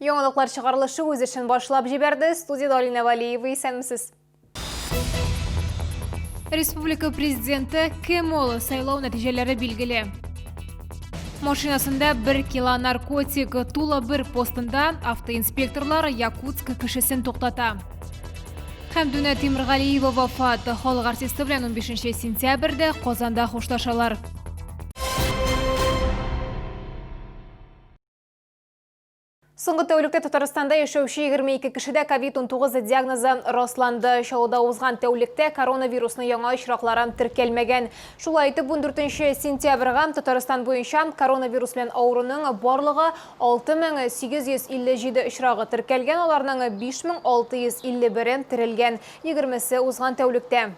Яңалыклар чыгарылышы үз эшен башлап җибәрде. Студиядә Алина Валиева, исәнмесез. Республика президенты кем ул? Сайлау нәтиҗәләре билгеле. Машинасында 1 кило наркотик, Тула 1 постында автоинспекторлар Якутск кешесен туктата. Хәмдүнә Тимергалиева вафат. Халык артисты белән 15 сентябрьдә Казанда хушлашалар. Соңгы тәүлектә Татарстанда яшәүче 22 кешедә ковид-19 диагнозы расланды. Чаллыда узган тәүлектә коронавирусның яңа очраклары теркәлмәгән. Шулай итеп, 14 сентябрьгә Татарстан буенча коронавирус белән авыруның барлыгы 6857 очрагы теркәлгән, аларның 5651-е терелгән, 20-се узган тәүлектә.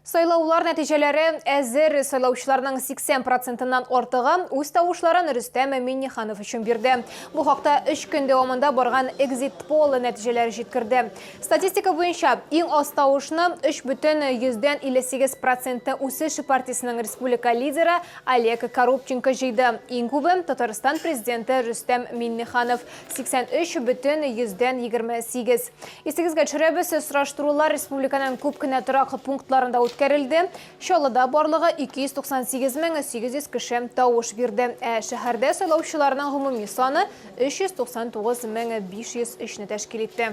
Сайлаулар нәтиҗәләре әзер. Сайлаучыларның 80 процентыннан артыгы үз тавышларын Рөстәм Миңнеханов өчен бирде. Бу хакта өч көн дәвамында барган экзит-пол нәтиҗәләре җиткерде. Статистика буенча, иң аз тавышны 3,58 проценты Үсеш партиясенең республика лидеры Олег Коробченко җыйды. Иң күбе, Татарстан Президенты Рөстәм Миңнеханов, 83,28. Исегезгә төшерәбез, сораштырулар республиканың күп кенә торак пунктларында үткәрелде. Чаллыда барлыгы 298 800 кеше тавыш бирде. Ә шәһәрдә сайлаучыларның гомуми саны 399 503 не тәшкил итте.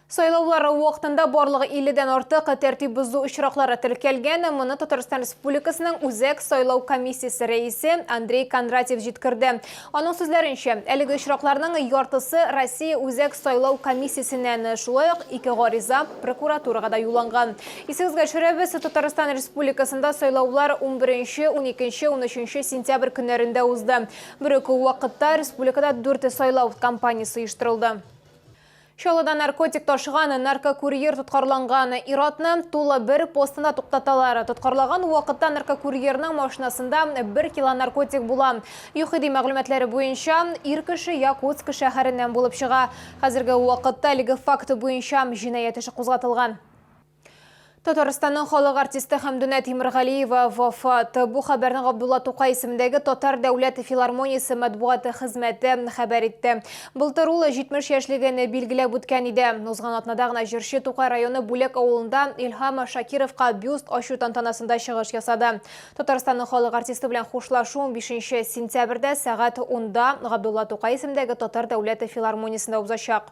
Сайлаулар вакытында барлыгы 50 дән артык тәртип бозу очраклары теркәлгән. Моны Татарстан Республикасының Үзәк сайлау комиссиясе рәисе Андрей Кондратьев җиткерде. Аның сүзләренчә, әлеге очракларның яртысы Россия Үзәк сайлау комиссиясеннән, шулай ук ике гариза прокуратурага да юлланган. Исегезгә төшерәбез, Татарстан Республикасында сайлаулар унберенче, уникенче, унөченче сентябрь көннәрендә узды. Бер үк вакытта республикада дүрт сайлау кампаниясе оештырылды. Чаллыда наркотик ташыган наркокурьер тоткарланган. Ир-атны Тула 1 постында туктаталар. Тоткарлаган вакытта наркокурьерның машинасында 1 кило наркотик була. ЮХИДИ мәгълүматлары буенча, ир кеше Якутск шәһәреннән булып чыга. Хәзерге вакытта әлеге факт буенча җинаять эше кузгатылган. Татарстанның халык артисты Хәмдүнә Тимергалиева вафат. Бу хәбәрне Габдулла Тукай исемендәге Татар дәүләт филармониясе матбугат хезмәте хәбәр итте. Былтыр ул 70 яшьлеген билгеләп үткән иде. Узган атнада гына җырчы Тукай районы Бүләк авылында Илһам Шакировка бюст ачу тантанасында чыгыш ясады. Татарстанның халык артисты белән хушлашу 15 сентябрьдә сәгать 10-да Габдулла Тукай исемендәге Татар дәүләт филармониясендә узачак.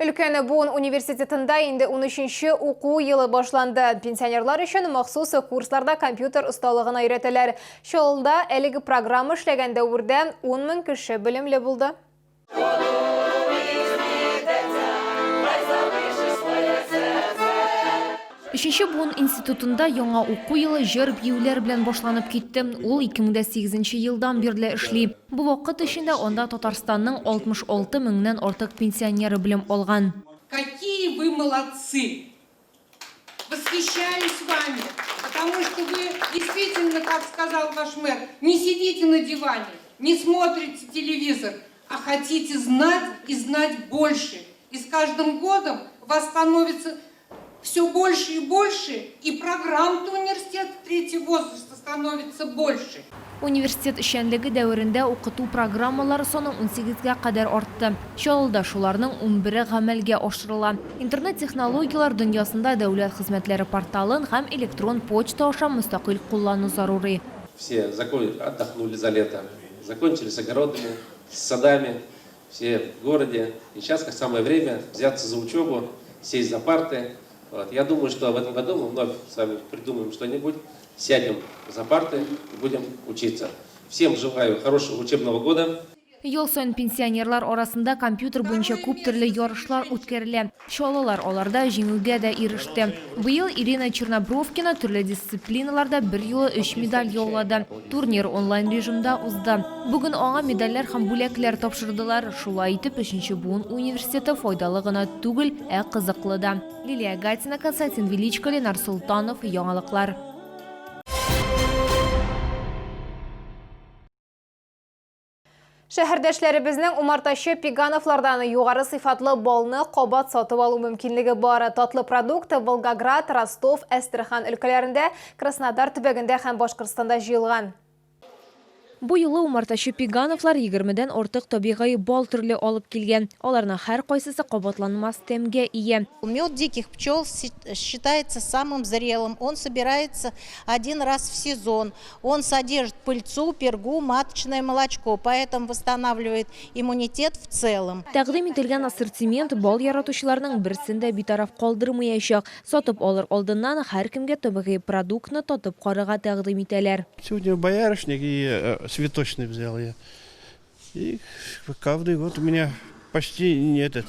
Өлкән буын университетында инде унөченче уку елы башланды. Пенсионерлар өчен махсус курсларда компьютер осталыгына өйрәтәләр. Чаллыда әлеге программа эшләгән дәвердә 10 мең кеше белемле булды. Өченче буын институтында яңа уку елы җыр-биюләр белән башланып китте. Ул 2008 елдан бирле эшли. Бу вакыт эчендә анда Татарстанның 66 меңнән артык пенсионеры белем алган. Какие вы молодцы! Восхищаюсь вами, потому что вы действительно, как сказал ваш мэр, не сидите на диване, не смотрите телевизор, а хотите знать и знать больше. И с каждым годом вас становится все больше и больше, и программ-то университета третьего возраста становится больше. Университет эшчәнлеге дәверендә укыту программалары саны унсигезгә кадәр артты. Чаллыда шуларның унбере гамәлгә ашырыла. Интернет-технологияләр дөньясында дәүләт хезмәтләре порталын һәм электрон почта аша мөстәкыйль куллану зарури. Все отдохнули за лето, закончили с огородами, с садами, все в городе. И сейчас как самое время взяться за учебу, сесть за парты. Вот. Я думаю, что в этом году мы вновь с вами придумаем что-нибудь, сядем за парты и будем учиться. Всем желаю хорошего учебного года. Ел саен пенсионерлар арасында компьютер буенча күп төрле ярышлар үткәрелә. Чаллылар аларда җиңүгә дә иреште. Быел Ирина Чернобровкина төрле дисциплиналарда берьюлы өч медаль яулады. Турнир онлайн режимда узды. Бүген аңа медальләр һәм бүләкләр тапшырдылар. Шулай итеп, өченче буын университеты файдалы гына түгел, ә кызыклы да. Лилия Гатина, Константин Величко, Ленар Солтанов, Яңалыклар. Шәһәрдәшләребезнең умартачы Пигановлардан югары сыйфатлы балны кабат сатып алу мөмкинлеге бар. Татлы продукт Волгоград, Ростов, Әстерхан өлкәләрендә, Краснодар төбәгендә һәм Башкортстанда җыелган. Бу юлы умартачы Пигановлар егермедән артык табигый бал төрле алып килгән. Аларның һәркайсысы кабатланмас тәмгә ия. Мед диких пчел считается самым зрелым. Он собирается один раз в сезон. Он содержит пыльцу, пергу, маточное молочко, поэтому восстанавливает иммунитет в целом. Тәкъдим ителгән ассортимент бал яратучыларның берсен дә битараф калдырмаячак. Сатып алыр алдыннан һәркемгә табигый продуктны татып карарга тәкъдим итәләр. Сегодня боярышник и цветочный взял я. И каждый год у меня почти не этот,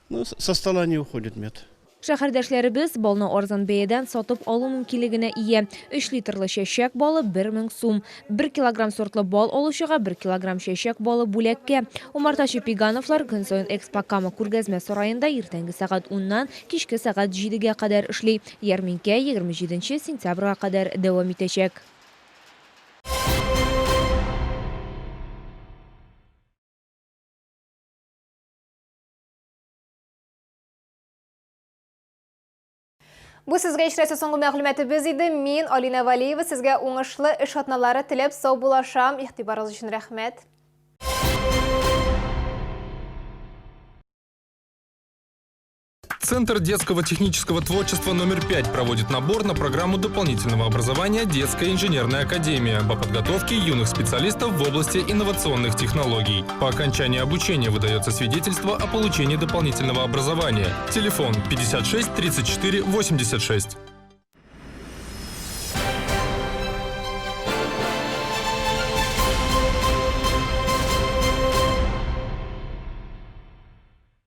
ну, со стола не уходит мед. Шәһәрдәшләребез балны арзан бәядән сатып алу мөмкинлегенә ия. 3 литрлы чәчәк балы 1000 сум. 1 килограмм сортлы бал алучыга 1 килограмм чәчәк балы бүләккә. Умартачы Пигановлар көн саен Экспо Кама күргәзмә сараенда иртәнге сәгать уннан кичке сәгать җидегә кадәр эшли. Ярминкә 27 сентябрьгә кадәр дәвам итәчәк. Бу сезгә ишетәсе соңгы мәгълүматыбыз иде. Мин, Алина Валиева, сезгә уңышлы эш атналары теләп саубуллашам. Игътибарыгыз өчен рәхмәт. Центр детского технического творчества номер 5 проводит набор на программу дополнительного образования «Детская инженерная академия» по подготовке юных специалистов в области инновационных технологий. По окончании обучения выдается свидетельство о получении дополнительного образования. Телефон 56 34 86.